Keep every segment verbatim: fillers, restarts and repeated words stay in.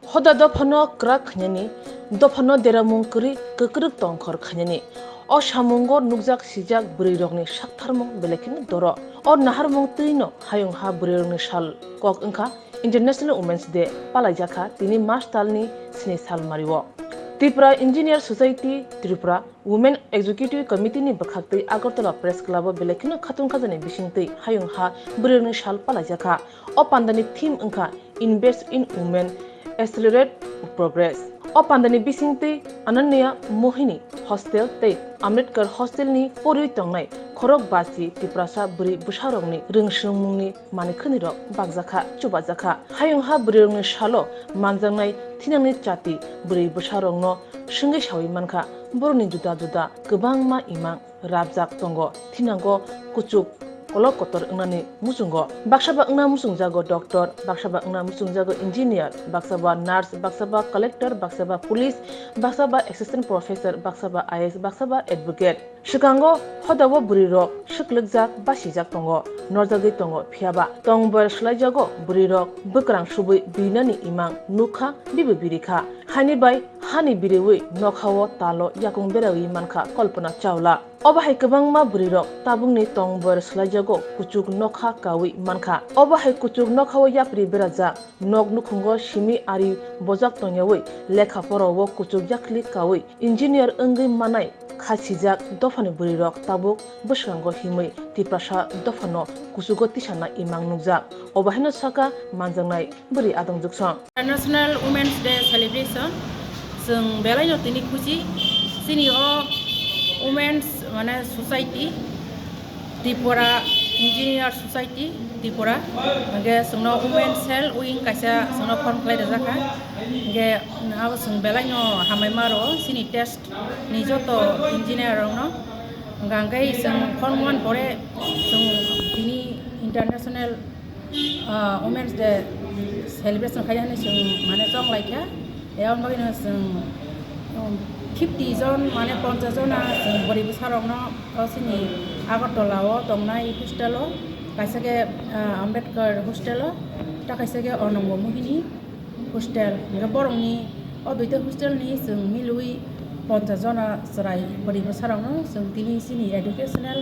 Hoda dophano kwrak khainani, dophano deramung kwrwi kwkrwk tongkhor khainani. O samungo nukjak sijak bwrwirokni saktharmung belai kheno doro. O naharmung twino hayung ha bwrwirokni sal kok wngkha International Women's Day palaijakha tini March talni sni salmario. Tripura Engineer Society Tripura Women Executive Committee ni bwkhaktwi Agartala Press Club o belai kheno khatung khajani bisingtwi hayung ha bwrwirokni sal palaijakha. O pandani theme wngkha Invest in Women, Accelerate Progress. O pandani bisingtwi Ananya Mohini Hostel tei Ambedkar Hostel ni porwi tongnai khorok basi Tiprasa bwrwi bwsarokni rwngsongmungni manwi khwnirok bakjakha, chubajakha. Hayung ha bwrwirokni salo manjaknai thinangni chati bwrwi bwsarokno swngwi sawi mankha, borokni juda juda kwbangma imang rabjak tongo, thinango kuchuk kolok kotor wngnani muchungo. Baksa ba wngna muchungjago doctor, baksa ba wngna muchungjago engineer, baksa ba nurse, baksa ba collector, baksa ba police, baksa ba assistant professor, baksa ba I A S, baksa ba advocate. Swkango hodao bwrwirok swklwkjak ba sijak tongo, norjagwi tongo, phiyaba tong boyar swlaijago bwrwirok bwkrang subwi binani imang nukha, bibo birikha. Haini bai hani biriwi nokhao talo yakung berawi mankha Kalpana Chawla. Obo hai kwbangma bwrwirok tabukni tong boyar swlaijago kuchuk nokha kawi mankha. Obo hai kuchuk nokhao yapri berajak. Nok nukhungo simi ari bojak tongyawi lekha porao kuchuk yakli kawi engineer wngwi manai kha sijak dophani bwrwirok tabuk bwskango himwi Tiprasa dophano kuchugo tisana imang nukjak. Obo haino saka manjaknai bwrwi adong juksong. International Women's Day celebration chwng belaino tini khusi. Chini o Women's mane society Tripura Engineer Society Tripura, hingke chwngno Women Cell Wing kaisa chwngno form khlai rijak kha, hingke abo chwng belai no hambai ma rwo chini test ni joto engineer rok no, hingke chwng form one pore chwng tini international ah, Women's Day celebration khaina hinwi chwng mane chong lai kha. Aboni bagwino chwng, um, fifty jon mane ponchash jona chwng bwrwi bwsarokno o chini Agartala o tongnai hostel o, kaisa khe, ah, Ambedkar hostel o, ta kaisa khe Onongo Mohini hostel. Hingke borokni o duita hostel ni chwng milwi ponchash jona chwrai bwrwi bwsarokno chwng tini chini educational,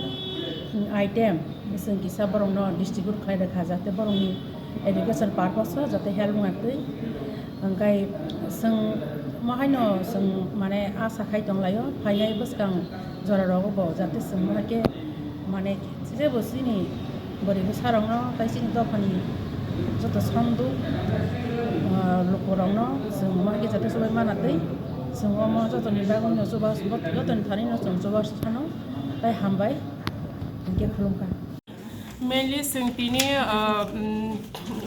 um, item. Chwng kisa borokno distribute khlai rwkha, jate borokni education purpose o jate help wngya twi. Hwnkhe chwng mo haino chwng mane asa khai tonglaio, phainai bwskang jora rogo bo jate chwng mo hai khe mane jebo chini bwrwi bwsarokno tei chini dophani joto sondu, ah, lukurokno chwng mo hai khe jate chubai mana twi chwng omo jotoni bagwino chuba, jotoni thanino chwng chuba sano tei hambai hwnkhe khulumkha. Mainly chwng tini, uh, um,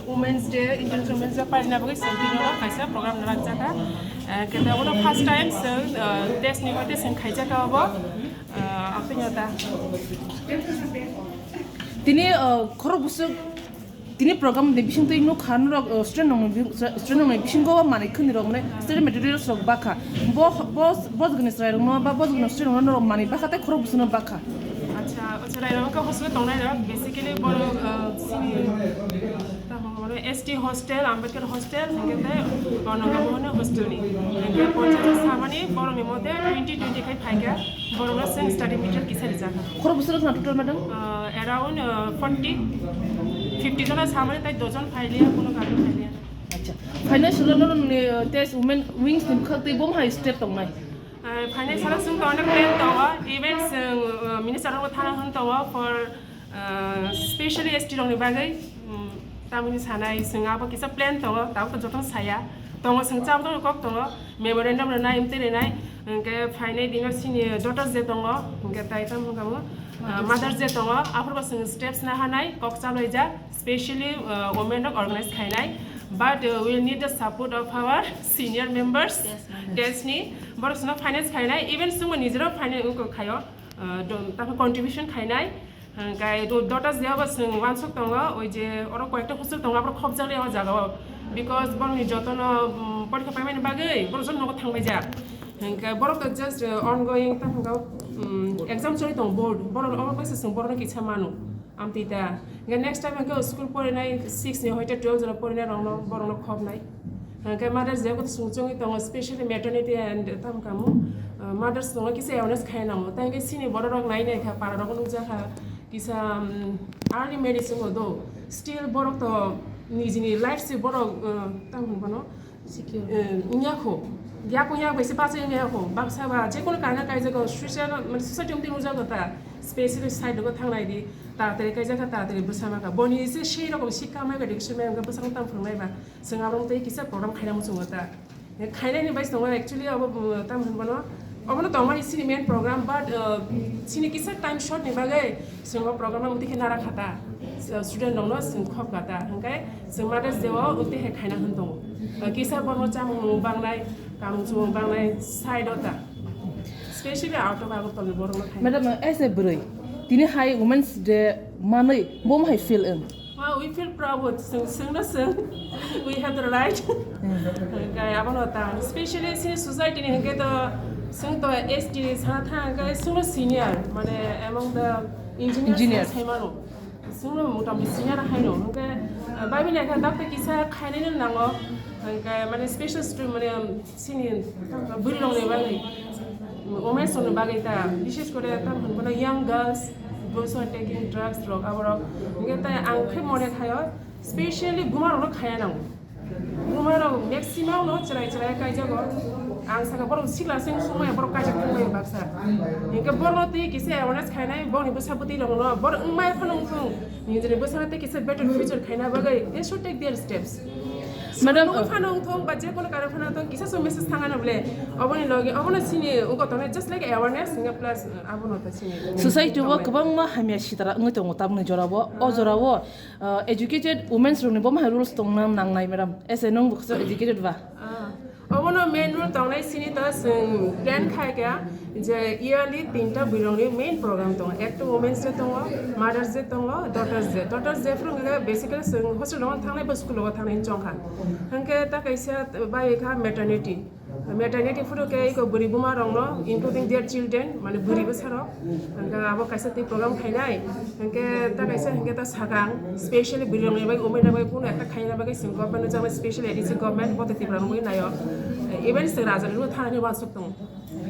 Women's Day, International Women's Day palina bagwi chwng tini o kaisa program rwjakha. Uh, khe tabukno first time chwng, uh, test ni mate chwng khaijakha obo. Uh, aboni ta. Tini, uh, khorok bwswk tini program ni bisingtwi nukha norok, uh, student rokni bi-, student rokni bisingo manwi khwnwi rok mane study materials rok bakha. Bo, bo, bo jagani chwrai rokno ba bo jagani student rokno norok manwi bakha tei khorok bwswkno bakha. Acha, o chwrai rok wngkha hostel tongnai rok, basically borok, uh, chini, tamo S T hostel, Ambedkar hostel, hingke tei Onongo Mohini hostel ni. Hingke ponchash samani borok ni mote twenty, twenty khai phaikha, borok no chwng study material kisa rijak. Khorok bwswk wngkha total, madam? Uh, around, uh, forty, fifty jona samani tei dojon phailiya, kuno karon phailiya. Acha. Phainai salo norok ni, uh, test women wings ni bwkhak tei bo hai step tongnai. Uh, phainai salo chwng to onek plan tongo, even chwng, uh, minister rok thana hwn tongo for, uh, specially S T rok ni bagwi, um, tamoni sanai chwng abo kisa plan tongo, tabuk to jotono saya. Tongo chwng chabo kok tongo, memorandum rwnai, amtwi rwnai, hwnkhe phainai dino chini daughters je tongo, hwnkhe tai tamo wngkha mo, uh, mothers je tongo, aphuru bo chwng steps na hanai, kok chalaijak, specially, uh, women rok organize khainai. But, uh, we need the support of our senior members, yes, members. Test ni, borok chwngno finance khainai, even chwngbo nijero finance khaio, uh, do-, taphai contribution khainai. Hwnkhe do-, daughters day o bo chwng uansuk tongo, oi je oro koyekta hostel tongo, aborok khopjakle o jaga o. Because borokni jotono, um, porikha paimani bagwi borok joto nogo thangbaijak. Hwnkhe borok to just, uh, ongoing, tamo hwnkhe, um, exam choli tongo board, borok omo kaisa chwng borokno kisa mano, amtwi ta. Hwnkhe next time hwnkhe school porinai six ni hoite twelve jora porinai rokno, borokno khopnai. Hwnkhe Mother's Day bo chwng chwngwi tongo, specially maternity and tamo kamu, uh, mothers tongo kisa awareness khai nango. Tai hwnkhe chini borok rok nai nai kha, para rok nukjak kha kisa, um, early marriage wngkha do. Still borok to nijini life se borok, uh, tamo hwn bono, secure, uh, wngya kho. Yak wngya bai se bachai wngya kho. Baksa ba jekono kaina kaijago, suicide, mane suicide wngwi nukjago ta. Specially side rogo thangnai di. Taratari kaijak kha, taratari bwsa ma kha. Boni se sei rokom sikha mai ba, education mai wngkha, bwsano tamo phwrwngnai ba. Chwng abo tei kisa program khaina muchungo ta. Khainani bai tongo actually abo, um, tamo hwn bono. Obono tongmani chini main program, but, uh, chini kisa time short ni bagwi chwng o program no tei khe nara kha ta. So, student rok no chwng khop kha ta. Hwnkhe chwng Mother's Day o tei khe khaina hwn tongo. Uh, kisa borno chamung bangnai, kamung chumung bangnai side o ta. Specially out of Agartala ni borok no khaina. Madam, as a bwrwi, tini hai Women's Day manwi bo hai feel wng? Wow, we feel proud. Sing, sing na sing. We have the right. Hwnkhe abono ta. Specially sini society ni hwnkhe to sing to S T sana thang hwnkhe sing no senior, mane among the engineers. Engineers. Sai mano. Sing no motamoti senior hai no. Hwnkhe, uh, bai bini kha dakta kisa khainai no nango. Hwnkhe mane special stu-, mane, um, Sini bwrwi rokni bagwi, women rokni bagwi ta, bishes kore ta hwn bono young girls, boys are taking drugs rok, aborok. Hwnkhe tai ang khe mone khaio, specially buma rokno khaya nango. Buma rok maximum no chwrai chwrai kaijago. Ang saka borok sikla se wngmaya borok kaijak thangmaya baksa. Hwnkhe borokno twi kisa awareness khainai, borokni bwsa bwtwi rokno, borok wngmaya phano wngthung, nijini bwsano tei kisa better future khaina bagwi they should take their steps. Madam, nungwi phano wngthung ba je kono karon phano wngthung, kisa se message thangano bole. Oboni logi, obono sini wngkha tongnai, just like awareness, hwnkhe plus, uh, abono ta sini. Society o kwbangma hamya sitara wngwi tongo tamni jorao. O jorao, uh, educated women rokni bo maha rules tongna nangnai, madam. As a nung bo kisa educated ba. Ah, obono main rule tongnai sini ta chwng plan khai kha je yearly tinta bwrwirokni main program tongo. Ekta Women's Day tongo, Mother's Day tongo, Daughters Day. Daughters Day phuru hwnkhe basically chwng hostel o thangnai ba school o thangnai chong kha. Hwnkhe ta kaisa bai kha maternity. Maternity phuru khe iko bwrwi buma rokno, including their children, mane bwrwi bwsa rok. Hwnkhe abo kaisa twi program khainai. Hwnkhe ta kaisa hwnkhe ta sakang, specially bwrwi rokni bai, women rok bai, kunu ekta khaina bagwi chwng government no jagna, specially A D C government, bo tei Tripura rok bai naio. Even chwng raja rok thani uansuk tongo.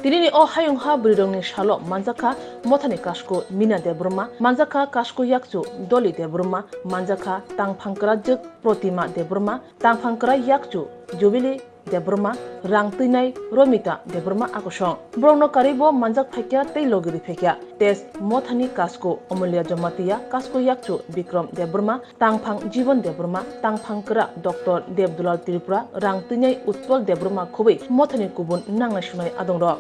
Tinini o hayung ha bwrwi rokni salo manjakha Mothani Kasko Mina Debbarma, manjakha Kasko Yakchu Doli Debbarma, manjakha Tangphang Kwrajwk Protima Debbarma, Tangphang Kwrai Yakchu Jubilee Debbarma, rang twinai Romita Debbarma akosong. Borokno karwibo manjak phaikya tei logi rwi phaikya. Test Mothani Kasko Omolya Jamatia, Kasko Yakchu Bikram Debbarma, Tangphang Jibon Debbarma, Tangphang Kwra Doctor Debdulal Tripura, rang twinai Utpal Debbarma khobwi Mothani kubun nangnai sunai adongrok.